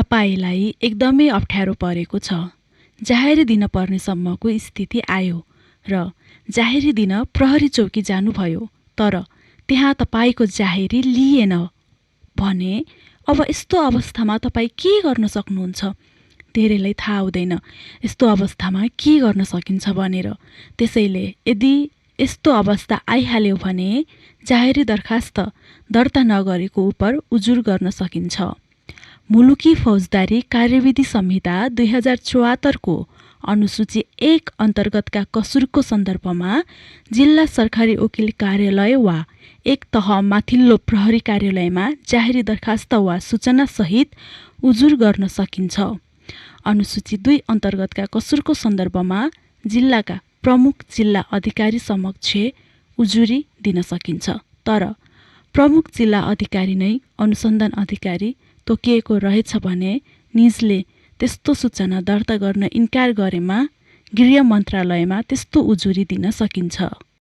तपाईलाई एकदमै अप्ठ्यारो परेको छ। जाहेरी दिन पर्नेसम्मको स्थिति आयो र जाहेरी दिन प्रहरी चौकी जानुभयो, तर त्यहाँ तपाईको जाहेरी लिएन भने अब यस्तो अवस्थामा तपाई के गर्न सक्नुहुन्छ? धेरैलाई थाहा हुँदैन यस्तो अवस्थामा के गर्न सकिन्छ भनेर। त्यसैले यदि यस्तो अवस्था आइहाल्यो भने जाहेरी दरखास्त दर्ता नगरेको उपर उजुर गर्न सकिन्छ। मुलुकी फौजदारी कार्यविधि संहिता 2074 को अनुसूची 1 अन्तर्गतका कसुरको सन्दर्भमा जिल्ला सरकारी वकिल कार्यालय वा एक तह माथिल्लो प्रहरी कार्यालयमा जाहेरी दरखास्त वा सूचना सहित उजुर गर्न सकिन्छ। अनुसूची 2 अन्तर्गतका कसुरको सन्दर्भमा जिल्लाका प्रमुख जिल्ला अधिकारी समक्ष उजुरी दिन सकिन्छ, तर प्रमुख जिल्ला अधिकारी नै अनुसन्धान अधिकारी तोकिएको रहेछ भने निजले त्यस्तो सूचना दर्ता गर्न इन्कार गरेमा गृह मन्त्रालयमा त्यस्तो उजुरी दिन सकिन्छ।